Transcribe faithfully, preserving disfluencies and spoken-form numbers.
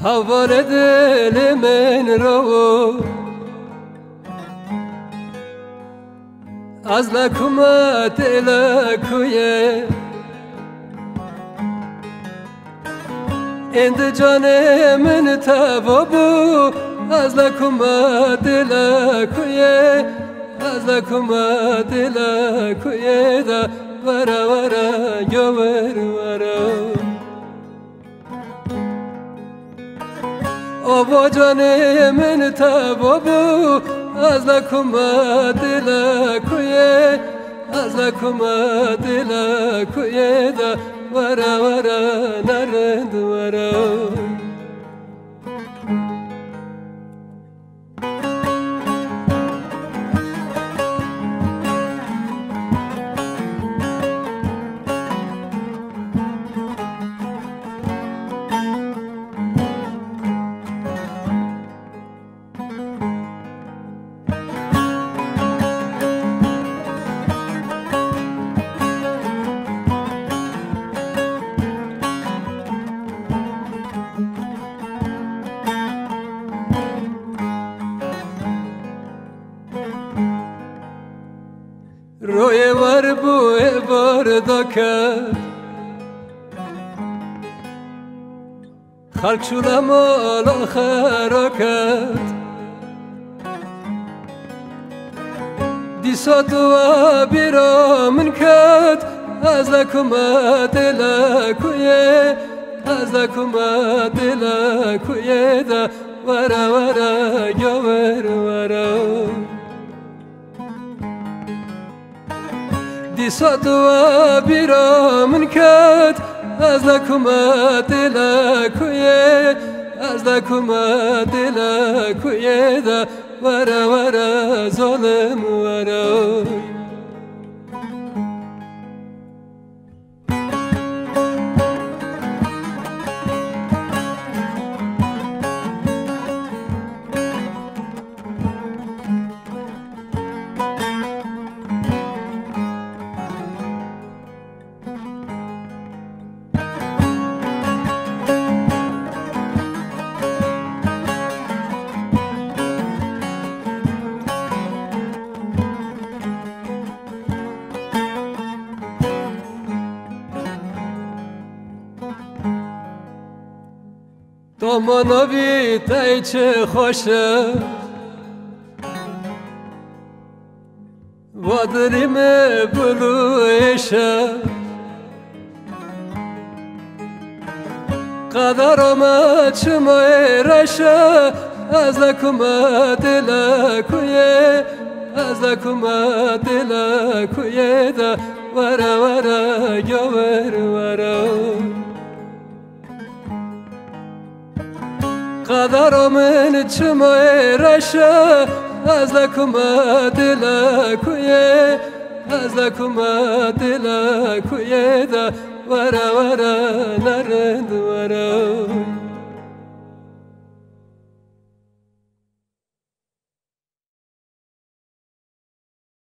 Hevalê dilê min ro, ez li ku me tê, li ku ye? Êndî canê min teva bû, ez li ku me tê, li ku ye? Ez li ku me tê, li ku ye de, were were, gavir were. Ava canê min teva bû, ez li ku me tê, li ku ye? Ez li ku me tê, li ku ye de, were were, ne rind were. Royê wer bû êvar daket, xelk çûne mala xera ket. Dîsa tu we bîra min ket, ez li ku me tê, li ku ye? Ez li ku me tê, li ku ye de, were were, gavir were. Dîsa tu we bîra min ket, ez li ku me tê, li ku ye? Ez li ku me tê, li ku ye de, were were, zalim were. Toma navî te çi xweş e, va dilî me gul û êş e. Qedera me çima ê reş e, ez li ku me tê, li ku ye? Ez li ku me tê, li ku ye de, were were, gavir were. Qedera min çima ê reş e, ez li ku me tê, li ku ye? Ez li ku me tê, li ku ye de, were were, ne rind were.